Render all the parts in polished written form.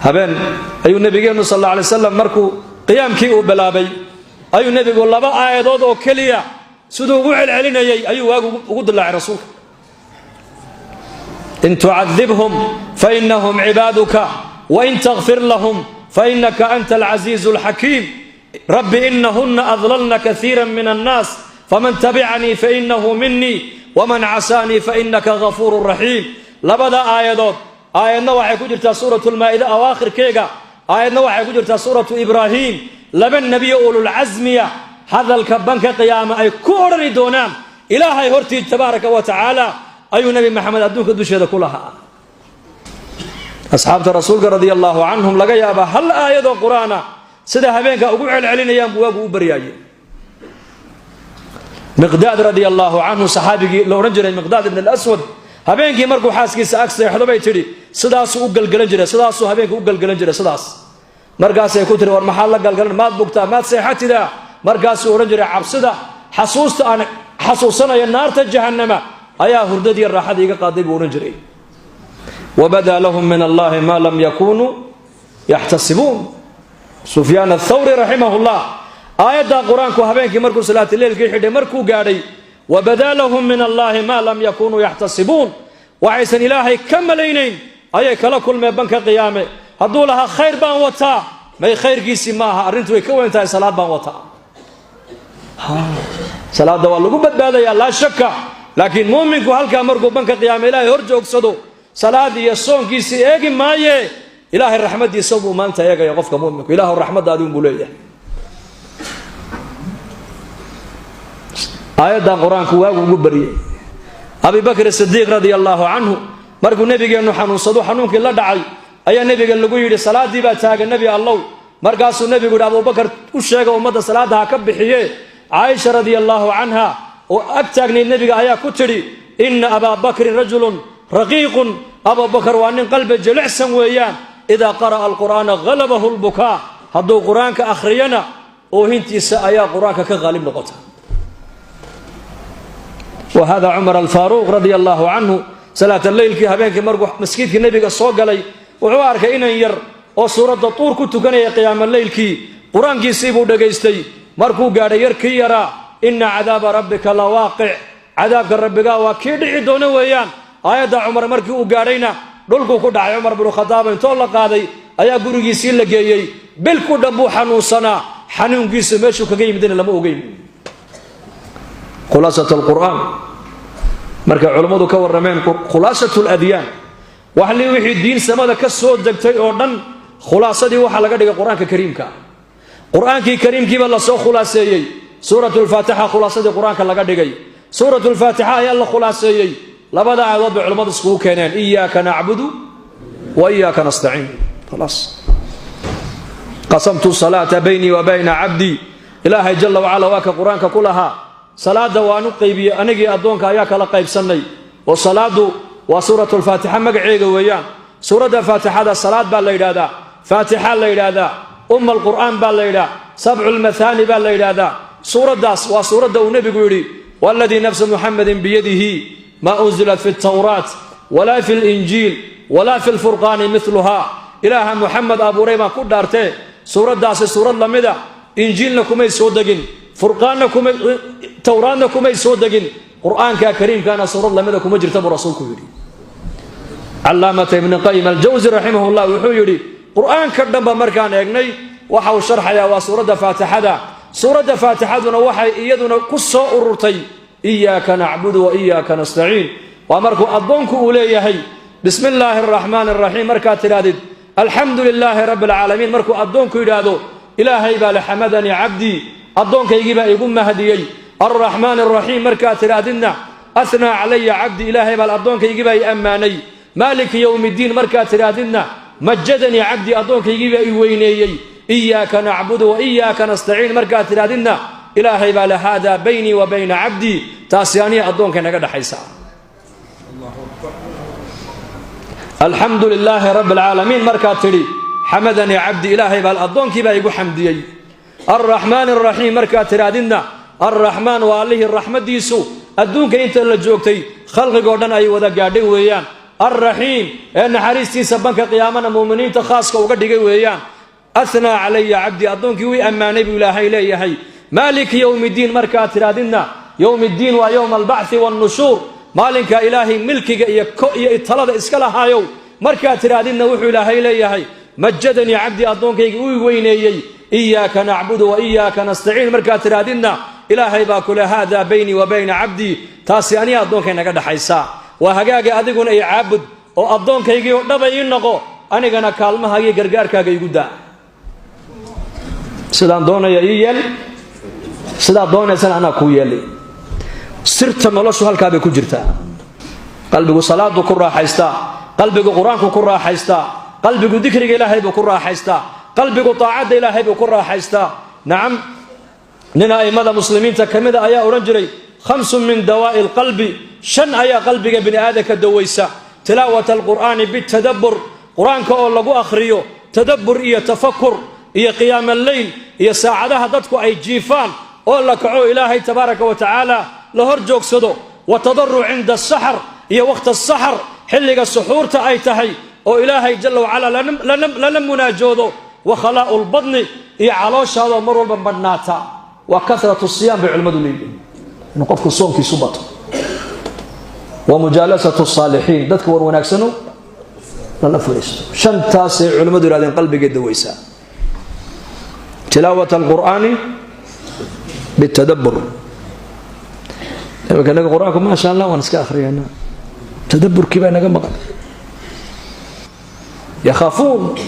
Habeen ayuu nebigeennu sal alla alay slam markuu qiyaamkii uu bilaabay, ayuu nebigu laba aayadood oo keliya siduu ugu celcelinayay ayuu waagu ugu dilaacay rasuulka: "In tucadibhum fainahum cibaaduka, wain takfir lahum fainaka anta alcasiizu alxakiim. Rabbi inahuna adlalna kaiira min annaas, faman tabicanii fainahu minii, waman casaanii fainaka gafuuru raxiim." Labada aayadood, aayadna waxay ku jirtaa suuratu lmaa'ida awaakhirkeega, aayadna waxay ku jirtaa suuratu Ibraahim. Laba nebiyo ululcasmiya hadalka banka qiyaama ay ku odhani doonaan Ilaahay hortii tabaaraka wa tacaala ayuu Nebi Maxamed adduunka dusheeda ku lahaa. Asxaabta rasuulka radia allaahu canhum laga yaabaa hal aayadoo qur-aana sida habeenka ugu celcelinayaan buu waagu u baryaayey. Miqdaad radia allaahu canhu, saxaabigii la odhan jiray Miqdaad ibn alaswad, habeenkii markuu xaaskiisa ag seexdo bay tidhi sidaasuu u galgalan jiray, sidaasuu habeenkii u galgalan jiray sidaas. Markaasay ku tiri: "War maxaad la galgalan? Maad bugtaa? Maad seexatidaa?" Markaasuu odhan jiray: "Cabsida, xasuusta aan xasuusanaya naarta jahannama ayaa hurdadiiyo raaxada iga qaaday," buu odhan jiray. Wabadaa lahum min allahi ma lam yakunuu yaxtasibuun. Sufyaan athawri raximah llah, aayadda qur-aanku habeenkii markuu salaatuleylkii xidhay, markuu gaadhay "wabadaa lahum min allahi maa lam yakunuu yaxtasibuun", waxaysan Ilaahay ka malaynayn ayay kala kulmeen banka qiyaame. Hadduu lahaa "khayr baan wataa", may, khayrkiisii ma aha, arrintu way ka weyn tahay. Salaad baan wataa, salaadda waa lagu badbaadayaa, laa shaka, laakiin muuminku halkaa markuu banka qiyaame Ilaahay hor joogsado, salaad iyo soonkiisii eegi maaye, Ilaahay raxmaddiisa buu maanta eegaya qofka muminku. "Ilaahu, raxmaddaadi," unbuu leeyahay. Aayaddan qur-aanku waagu ugu baryay. Abi Bakr Sidiiq radia allaahu canhu, markuu nebigeennu xanuunsado, xanuunkii la dhacay, ayaa nebiga lagu yidhi: "Salaaddii baa taagan, Nebi Allow." Markaasuu nebigu yidhi: "Abubakar u sheega, ummadda salaadda ha ka bixiye." Caaisha radia allaahu canha oo ag taagnayd nebiga ayaa ku tidhi: "Inna abaa bakrin rajulun raqiiqun." Abubakar waa nin qalbi jilicsan weeyaan. "Idaa qara'a alqur'aana halabahu lbukaa." Hadduu qur-aanka akhriyana, oohintiisa ayaa qur-aanka ka qaalib noqota. Wa hada Cumar Alfaaruuq radia allaahu canhu, salaata leylkii habeenkii markuu maskiidkii nebiga soo galay, wuxuu arkay inan yar oo suuradda Tuur ku tukanaya qiyaamo leylkii. Qur-aankiisii buu dhegaystay. Markuu gaadhay yarkii yaraa "ina cadaaba rabbika la waaqic", cadaabka rabbigaa waa kii dhici doono weeyaan, aayadda Cumar markii uu gaadhayna dhulkuu ku dhacay. Cumar binu Khadaab intoo la qaaday ayaa gurigiisii la geeyey. Bil ku dhan buu xanuunsanaa. Xanuunkiisu meeshuu kaga yimidna lama ogeyn. Khulaasat alqur'aan markay culammadu ka warrameen, khulaasat ladyaan, waxli wixii diin samada ka soo degtay oo dhan, khulaasadii waxaa laga dhigay Qur-aanka kariimka. Qur-aankii kariimkiiba lasoo khulaaseeyey. Suurat lfaatixa khulaasadii qur-aanka laga dhigay, suurat lfaatixa ayaa la khulaaseeyey. Labada aayadood bay culimmadu iskugu keeneen: "Iyaaka nacbudu wa iyaaka nastaciin." Khalaas. "Qasamtu salaata baynii wa bayna cabdii." Ilaahay jala wacala waa ka qur-aanka ku lahaa: "Salaada waanu qaybiyey, anigii addoonka ayaa kala qaybsannay." Oo salaadu waa suurat lfaatixa magaceega weeyaan. Suuradda faatixada salaad baa la yidhahdaa, faatixa la yidhaahdaa, umma alqur'aan baa la yidhaha, sabcu lmathaani baa la yidhaahdaa. Suuraddaas waa suuradda uu nebigu yidhi: "Waladii nafsu Muxamedin biyadihi, maa unzilat fi ltawraat walaa fi linjiil walaa fi lfurqaani miluhaa." Ilaaha Muxamed abuuray baan ku dhaartee, suuraddaasi suurad lamida Injiilna kumay soo degin, furqaanna kumay, Towraadna kumay soo degin, Qur'aanka kariimkana suurad lamida kuma jirta, buu rasuulku yidhi. Calaamata Ibni Qayim Aljawsi raximah llah wuxuu yidhi: qur-aanka dhanba markaan eegnay, waxa uu sharxayaa waa suuradda faatixada. Suuradda faatixaduna waxay iyaduna ku soo ururtay "iyaaka nacbudu wa iyaaka nastaciin". Waa markuu addoonku uu leeyahay "bismi illaahi araxmaani araxiim", markaad tidhahdid "alxamdu lilaahi rabbi alcaalamiin", markuu addoonku yidhaahdo "Ilaahay baa le xamadanii cabdii", addoonkaygii baa igu mahdiyey. "Alraxmaan araxiim" markaad tidhaahdidna "athnaa calaya cabdii", Ilaahay baa addoonkaygii baa i ammaanay. "Maaliki yowmi ddiin" markaad tidhaahdidna "majadanii cabdii", addoonkaygii baa i weyneeyey. "Iyaaka nacbudu wa iyaaka nastaciin" markaad tidhahdidna Ilaahay baa le "haadaa baynii wa bayna cabdii", taasi aniga addoonkay naga dhexaysa. "Alxamdu lilaahi rabbi alcaalamiin" markaad tidhi "xamadanii cabdi", Ilaahay baa addoonkii baa igu xamdiyey. "Alraxmaan araxiim" markaad tidhaahdidna Alraxmaan waa allihii raxmaddiisu adduunka inta la joogtay khalqigoo dhan ay wada gaadhay weeyaan. Alraxiim ee naxariistiisa banka qiyaamana muuminiinta khaaska uga dhigay weeyaan. Ahnaa calaya cabdii, addoonkii wii ammaanay buu Ilaahay leeyahay. Maaliki yowmi ddiin markaad tidhaahdidna, yowm ddiin waa yowma albacthi wannushuur, maalinka Ilaahay milkiga iyo ko iyo talada iska lahaayow markaad tidhaahdidna, wuxuu Ilaahay leeyahay: majadanii cabdii, addoonkayga uu weyneeyey. Iyaaka nacbudu wa iyaaka nastaciin markaad tidhaahdidna, Ilaahay baa kule: haadaa baynii wa bayna cabdii, taasi aniga addoonkay naga dhexaysaa. Waa hagaaga, adiguna i caabud oo addoonkaygii oo dhaba ii noqo, anigana kaalmahaagiyo gargaarkaaga igu daa. Sidaan doonaya ii yeel, sidaad doonaysana anaa kuu yeelay. Sirta noloshu halkaa bay ku jirtaa. Qalbigu salaadu ku raaxaystaa, qalbigu Qur-aanku ku raaxaystaa, qalbigu dikriga Ilaahay buu ku raaxaystaa, qalbigu taacadda Ilaahay buu ku raaxaystaa. Nacam, nin a'immada muslimiinta ka mida ayaa odhan jiray: khamsun min dawaa'i alqalbi, shan ayaa qalbiga bini aadamka dawaysa: tilaawat alqur'aani bitadabbur, Qur-aanka oo lagu akhriyo tadabbur iyo tafakur, iyo qiyaam alleyl, iyo saacadaha dadku ay jiifaan oo la kaco, Ilaahay tabaaraka wa tacaala la hor joogsado, wa tadaruc cinda asaxar, iyo waqta asaxar, xilliga suxuurta ay tahay oo Ilaahay jalla wacalaa lala munaajoodo, wa khalaa'u lbadni, iyo calooshaadoo mar walba madhnaata, waa karatu siyaam bay culimmadu leeyihiin, inuu qofku soonkiisu bato, wa mujaalasatu saalixiin, dadka war wanaagsano lala fadhiisto. Shantaasay culimmadu yihahdeen qalbigay dawaysaa. Tilaawat alqur'aani bitadabbur. Imanka inaga Qur-aanku, maasha Allah, waan iska akhriyaynaa, tadabburkii baa naga maqan. Yakhaafuun,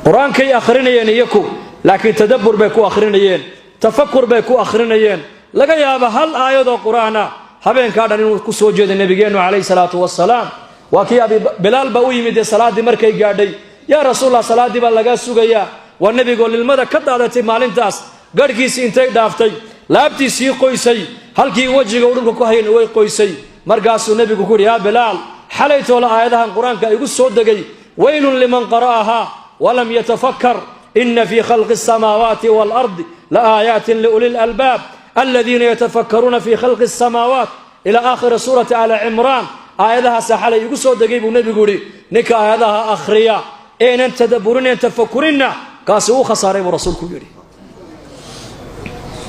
Qur-aankay akhrinayeen iyaku, laakiin tadabbur bay ku akhrinayeen, tafakur bay ku akhrinayeen. Laga yaaba hal aayadoo Qur-aana habeenkaa dhan inuu ku soo jeeday. Nabigeennu calayhi salaatu wasalaam waa kii Abi Bilaal baa u yimid dee salaaddii markay gaadhay: yaa Rasuulallah, salaaddii baa lagaa sugayaa. Waa nebigoo lilmada ka daadatay maalintaas, garhkiisii intay dhaaftay laabtiisii qoysay, halkii wejiga uu dhulka ku hayan way qoysay. Markaasuu nebigu ku yidhi: yaa Bilaal, xalaytoola aayadahan Qur-aanka igu soo degay, waylun liman qara'ahaa walam yatafakar, ina fii khalqi asamaawaati waalardi la aayaatin liuli lalbaab aladiina yatafakkaruuna fii khalqi asamaawaat, ilaa aakhiri suurati Aali Cimraan. Aayadahaasa xalay igu soo degay buu nebigu yidhi. Ninka aayadaha akhriya eenan tadabburineen tafakurinna, kaasi uu khasaaray buu rasuulku yidhi.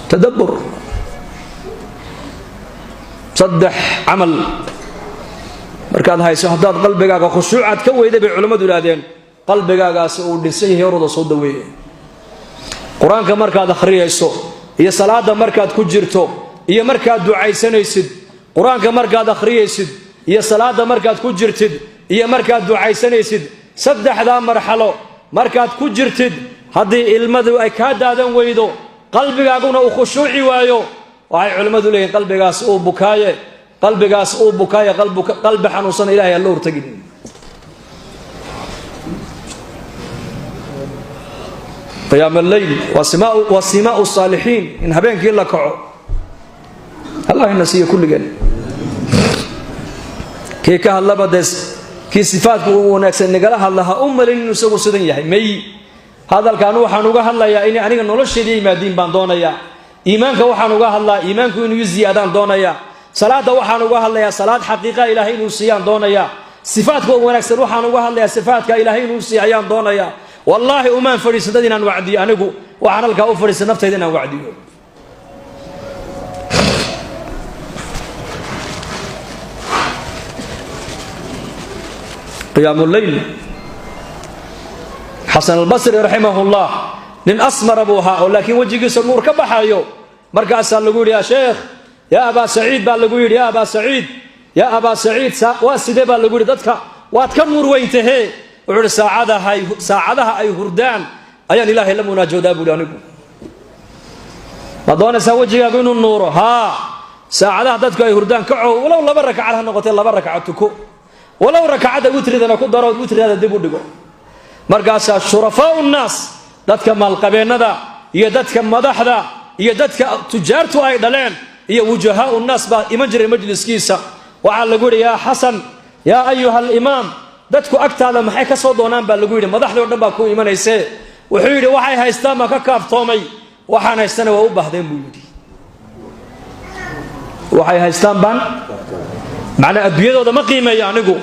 Tadabbur. Saddex camal markaad hayso, haddaad qalbigaaga khushuucaad ka weyday, bay culimmadu yidhahdeen, qalbigaagaasi uu dhinsan yahay, orada soo daweeye. Qur-aanka markaad akhriyayso, iyo salaada markaad ku jirto, iyo markaad ducaysanaysid. Qur-aanka markaad akhriyaysid, iyo salaada markaad ku jirtid, iyo markaad ducaysanaysid, saddexdaa marxalo markaad ku jirtid, haddii ilmadu ay kaa daadan weydo, qalbigaaguna uu khushuuci waayo, waxay culimmadu leeyihin qalbigaas uu bukaaye, qalbigaas uu bukaaye, qalbi xanuunsana Ilahay aan la hortagin. Qiyaam alleyl waa simaau saalixiin, in habeenkii la kaco. Allah ina siiyo kulligeen. Kii ka hadlaba dee, kii sifaadka u wanaagsan nagala hadla, ha u malin inuu isagu sidan yahay. May, hadalkan waxaan uga hadlayaa inay aniga nolosheeda yimaadiin baan doonayaa. Iimaanka waxaan uga hadlaa iimaanku inuu i ziyaadaan doonayaa. Salaadda waxaan uga hadlayaa salaad xaqiiqa Ilaahay inuu siiyaan doonayaa. Sifaadka wanaagsan waxaan uga hadlayaa sifaadka Ilaahay inuu siiya ayaan doonayaa. Wallaahi umaan fadhiisan dad inaan wacdiyo, anigu waxaan halkaa u fadhiisan naftayda inaan wacdiyo. Qiyaamuleyl. Xasan Albasri raximahullah nin asmara buu ahaa oo laakiin wejigiisa nuur ka baxayo. Markaasaa lagu yidhi: yaa sheekh, yaa Abaa Saciid baa lagu yidhi, yaa Abaa Saciid, yaa Abaa Saciid, waa sidee baa lagu yidhi, dadka waad ka nuur weyntahee? Wuxuu ihi: saacadaha ay hurdaan ayaan Ilaahay la munaajoodaa buuhi. Anigu ma doonaysaa wejigaagu inuu nuuro? Haa, saacadaha dadku ay hurdaan kaco, walow laba rakacad ha noqotee, laba rakaco tuko, walow rakacadda witridana ku daro, witridaada dib u dhigo. Markaasaa shurafaau nnaas, dadka maalqabeennada iyo dadka madaxda iyo dadka tujaartu ay dhaleen iyo wujahaau nnaas baa iman jiray majliskiisa. Waxaa lagu yidhi: yaa Xasan, yaa ayuha alimaam, dadku agtaada maxay ka soo doonaan baa lagu yidhi, madaxdii o dhan baa ku imanaysee. Wuxuu yidhi: waxay haystaan baan ka kaaftoomay, waxaan haystana waa u baahdeen buu yidhi. Waxay haystaan baan Macnaa adduunyadooda ma qiimeeyo, anigu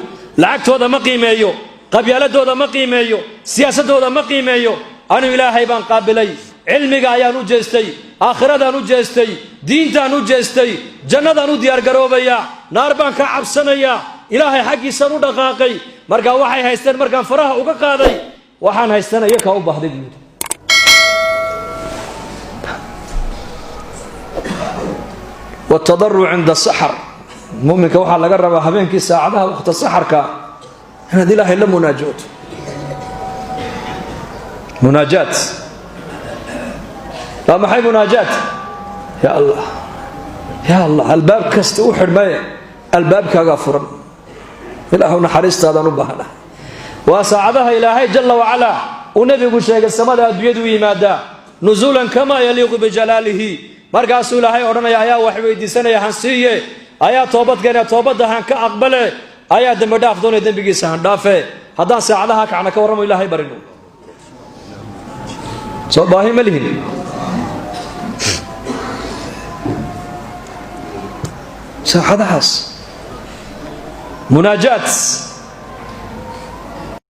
lacagtooda ma qiimeeyo, qabyaaladooda ma qiimeeyo, siyaasadooda ma qiimeeyo. Anigu Ilaahay baan qaabilay, cilmiga ayaan u jeestay, aakhiradan u jeestay, diintaan u jeestay, jannadaan u diyaargaroobayaa, naar baan ka cabsanayaa, Ilaahay xaggiisaan u dhaqaaqay. Markaa waxay haysteen markaan faraha uga qaaday, waxaan haystana iyakaa u baahday, buu yidhi. Wtadaruc cinda saxar, muminka waxaa laga rabaa habeenkii saacadaha waqta saxarka inaad Ilaahay la munaajooto. Munaajaat waa maxay? Munaajaat, ya Allah, ya Allah, albaab kasta u xidhmaye albaabkaagaa furan, Ilaahu naxariistaadaan u baahana. Waa saacadaha Ilaahay jalla wacalaa uu nebigu sheegay samada adduunyadu u yimaadaa nusuulan kamaa yaliiqu bijalaalihi. Markaasuu Ilaahay odhanaya: ayaa wax weydiisanaya, han siiye; ayaa toobadkeena, toobadda han ka aqbale; ayaa dembi dhaaf doonaya, dembigiisa han dhaafe. Haddaan saacadaha kacna, ka warramo, Ilaahay barino, soo baahi ma lihin? Saacadahaas munaajaat.